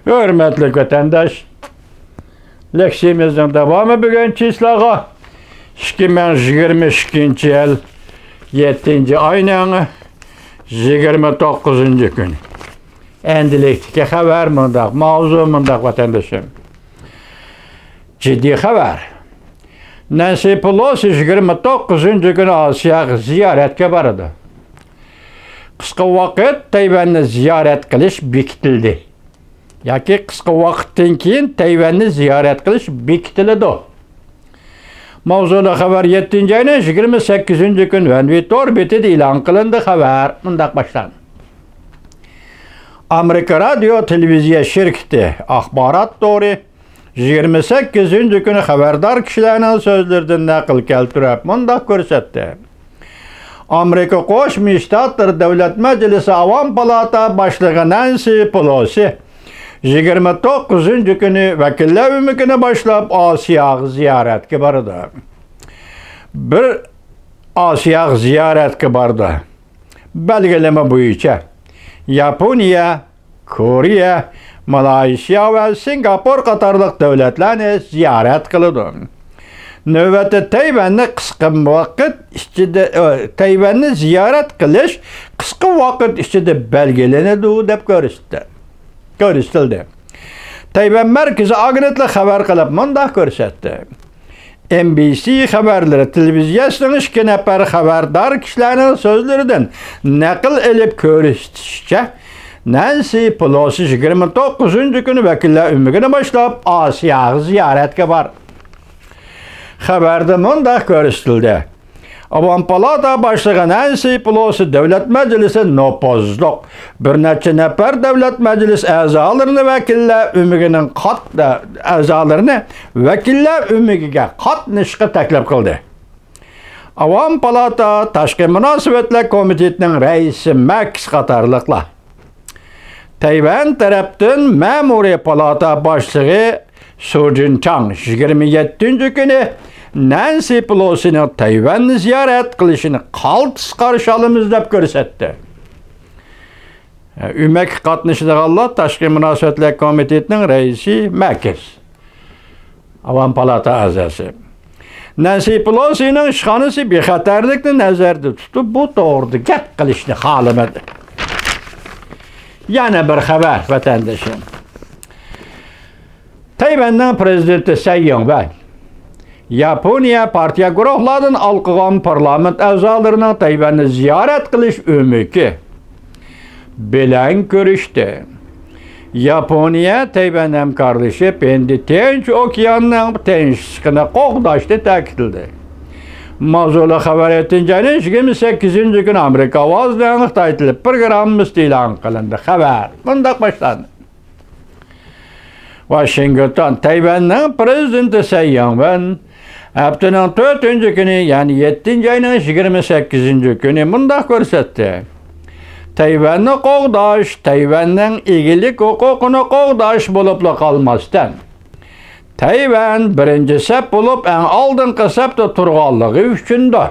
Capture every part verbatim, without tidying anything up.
ھۆرمەتلىك ۋەتەنداش، لېكسىيىمىزنىڭ داۋامى بۈگۈن چىسلاغا ئىككى مىڭ يىگىرمە ئىككىنچى يىل يەتتىنچى ئاينىڭ يىگىرمە توققۇزىنچى كۈنى. ئەمدىلىكتىكى خەۋەر مۇنداق، ماۋزۇ مۇنداق، ۋەتەندىشىم. جىددىي خەۋەر. نەنسى پېلوسى يىگىرمە توققۇزىنچى كۈنى ئاسىياغا زىيارەتكە بارىدۇ. قىسقا ۋاقىت تەيۋەننى زىيارەت قىلىش بېكىتىلدى. ياكى قىسقا ۋاقىتتىن كېيىن تەيۋەننى زىيارەت قىلىش بېكىتىلىدۇ. ماۋزۇلۇق خەۋەر يەتتىنچى ئاينىڭ يىگىرمە سەككىزىنچى كۈنى ۋەنۋېي تور بېتىدە ئېلان قىلىندى. خەۋەر مۇنداق باشلاندى. ئامېرىكا رادىيو تېلېۋىزىيە شىركىتى ئاخبارات تورى يىگىرمە سەككىزىنچى كۈنى خەۋەردار كىشىلەرنىڭ سۆزلىرىدىن نەقىل كەلتۈرۈپ مۇنداق كۆرسەتتى. ئامېرىكا قوشما شتاتلىرى دۆلەت مەجلىسى ئاۋام پالاتا باشلىقى نەنسى پېلوسى يىگىرمە توققۇزىنچى كۈنى ۋەكىللەر ئۆمىكىنى باشلاپ ئاسىياغا زىيارەتكە بارىدۇ. بىر ئاسىياغا زىيارەتكە بارىدۇ. بەلگىلىمە بويىچە ياپونىيە، كورېيە، مالايشىيا ۋە سىنگاپور قاتارلىق دۆلەتلەرنى زىيارەت قىلىدۇ. نۆۋەتتە تەيۋەننى قىسقا ۋاقىت ئىچىدە، ئە، تەيۋەننى زىيارەت قىلىش قىسقا ۋاقىت ئىچىدە بەلگىلىنىدۇ دەپ كۆرسىتە-، كۆرسىتىلدى. تەيۋەن مەركىزىي ئاگېنتلىق خەۋەر قىلىپ مۇنداق كۆرسەتتى. ئېن بى سى خەۋەرلىرى تېلېۋىزىيەسىنىڭ ئىككى نەپەر خەۋەردار كىشىلەرنىڭ سۆزلىرىدىن نەقىل ئېلىپ كۆرسىتىشىچە، نەنسى پېلوسى يىگىرمە توققۇزىنچى كۈنى ۋەكىللەر ئۆمىكىنى باشلاپ ئاسىياغا زىيارەتكە بار. خەۋەردە مۇنداق كۆرسىتىلدى. ئاۋام پالاتا باشلىقى نەنسى پېلوسى دۆلەت مەجلىسى نوپۇزلۇق بىر نەچچە نەپەر دۆلەت مەجلىس ئەزالىرىنى ۋەكىللەر ئۆمىكىنىڭ قات-، ئەزالىرىنى ۋەكىللەر ئۆمىكىگە قاتنىشىشقا تەكلىپ قىلدى. ئاۋام پالاتا تاشقى مۇناسىۋەتلەر كومىتېتىنىڭ رەئىسى ماكس قاتارلىقلار. تەيۋەن تەرەپتىن مەمۇرىي پالاتا باشلىقى سۇ جىنچاڭ يىگىرمە يەتتىنچى كۈنى نەنسى پېلوسىنىڭ تەيۋەننى زىيارەت قىلىشىنى قالتىس قارشى ئالىمىز دەپ كۆرسەتتى. ئۆمەككە قاتنىشىدىغانلار تاشقى مۇناسىۋەتلەر كومىتېتىنىڭ رەئىسى ماكس. ئاۋام پالاتا ئەزاسى. نەنسى پېلوسىنىڭ ئىشخانىسى بىخەتەرلىكنى نەزەردە تۇتۇپ، بۇ توغرىدا گەپ قىلىشنى خالىمىدى. يەنە بىر خەۋەر، ۋەتەندىشىم. تەيۋەننىڭ پىرېزىدېنتى سەي يىڭۋەن ياپونىيە پارتىيە گۇرۇھلاردىن ھالقىغان پارلامېنت ئەزالىرىنىڭ تەيۋەننى زىيارەت قىلىش ئۆمىكى بىلەن كۆرۈشتى. ياپونىيە تەيۋەن ھەمكارلىشىپ، ھىندى تىنچ ئوكياننىڭ تىنچلىقىنى قوغداشنى تەكىتلىدى. ماۋزۇلۇق خەۋەر يەتتىنچى ئاينىڭ يىگىرمە سەككىزىنچى كۈنى ئامېرىكا ئاۋازىنىڭ خىتاي تىلى پروگراممىسىدا ئېلان قىلىندى. خەۋەر مۇنداق باشلاندى. ۋاشىنگتون، تەيۋەننىڭ پىرېزىدېنتى سەي يىڭۋەن ھەپتىنىڭ تۆتىنچى كۈنى، يەنى يەتتىنچى ئاينىڭ يىگىرمە سەككىزىنچى كۈنى مۇنداق كۆرسەتتى. تەيۋەننى قوغداش، تەيۋەننىڭ ئىگىلىك ھوقۇقىنى قوغداش بولۇپلا قالماستىن، تەيۋەن بىرىنچى سەپ بولۇپ ئەڭ ئالدىنقى سەپتە تۇرغانلىقى ئۈچۈندۇر.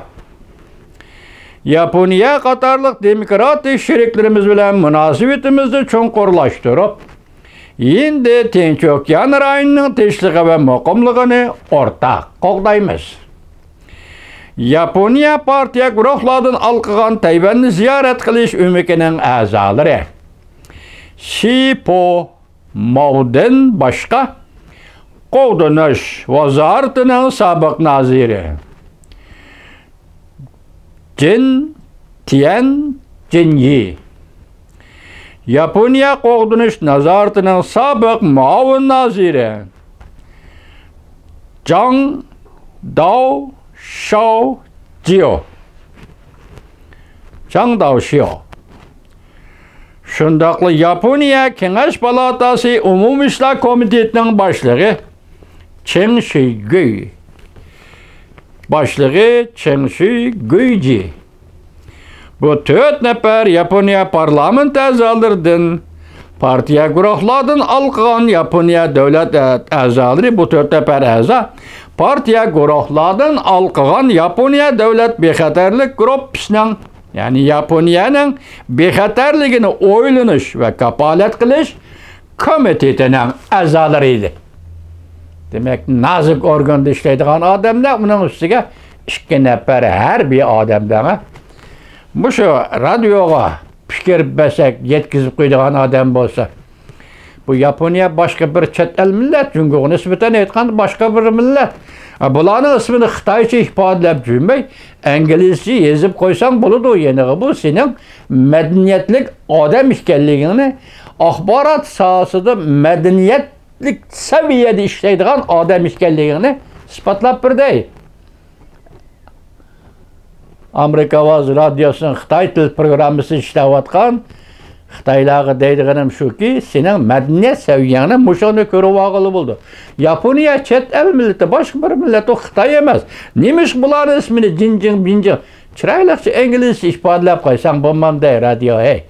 ياپونىيە قاتارلىق دېموكراتىك شېرىكلىرىمىز بىلەن مۇناسىۋىتىمىزنى چوڭقۇرلاشتۇرۇپ، ھىندى تىنچ ئوكيان رايونىنىڭ تىنچلىقى ۋە مۇقىملىقىنى ئورتاق قوغدايمىز. ياپونىيە پارتىيە گۇرۇھلاردىن ھالقىغان تەيۋەننى زىيارەت قىلىش ئۆمىكىنىڭ ئەزالىرى شى پو ماۋدىن باشقا، قوغدىنىش ۋازارىتىنىڭ سابىق نازىرى جىن تيەن جىنيى، ياپونىيە قوغدىنىش نازارىتىنىڭ سابىق مۇئاۋىن نازىرى جاڭ داۋ شاۋ جيو، جاڭ داۋ شيو، شۇنداقلا ياپونىيە كېڭەش پالاتاسى ئومۇمىي ئىشلار كومىتېتىنىڭ باشلىقى چېڭ شىگۈي، باشلىقى چېڭ شىگۈيجى. بۇ تۆت نەپەر ياپونىيە پارلامېنت ئەزالىرىدىن، پارتىيە گۇرۇھلاردىن ھالقىغان ياپونىيە دۆلەت ئە-، ئەزالىرى، بۇ تۆت نەپەر ئەزا پارتىيە گۇرۇھلاردىن ھالقىغان ياپونىيە دۆلەت بىخەتەرلىك گۇرۇپپىسىنىڭ، يەنى ياپونىيەنىڭ بىخەتەرلىكىنى ئويلىنىش ۋە كاپالەت قىلىش كومىتېتىنىڭ ئەزالىرى ئىدى. دېمەك، نازۇك ئورگاندا ئىشلەيدىغان ئادەملەر، ئۇنىڭ ئۈستىگە ئىككى نەپەر ھەربىي ئادەملەر. مۇشۇ رادىيوغا پىكىر بەرسەك، يەتكۈزۈپ قويىدىغان ئادەم بولسا، بۇ ياپونىيە باشقا بىر چەت ئەل مىللەت، جۇڭگوغا نىسبەتەن ئېيتقاندا باشقا بىر مىللەت. بۇلارنىڭ ئىسمىنى خىتايچە ئىپادىلەپ يۈرمەي، ئىنگلىزچە يېزىپ قويساڭ بولىدۇ. يەنىغا بۇ سېنىڭ مەدەنىيەتلىك ئادەم ئىكەنلىكىڭنى، ئاخبارات ساھەسىدە مەدەنىيەتلىك سەۋىيەدە ئىشلەيدىغان ئادەم ئىكەنلىكىڭنى ئىسپاتلاپ بېرەي. ئامېرىكا ئاۋازى رادىيوسىنىڭ خىتاي تىل پروگراممىسى ئىشلەۋاتقان خىتايلارغا دەيدىغىنىم شۇكى، سېنىڭ مەدەنىيەت سەۋىيەڭنى مۇشۇنى كۆرۈۋالغىلى بولىدۇ. ياپونىيە چەت ئەل مىللىتى، باشقا بىر مىللەت، ئۇ خىتاي ئەمەس. نېمىشقا بۇلارنىڭ ئىسمىنى جىنجىڭ، بىنجىڭ، چىرايلىقچە ئىنگلىزچە ئىپادىلەپ قويساڭ بولمامدۇ، رادىيو، ھەي؟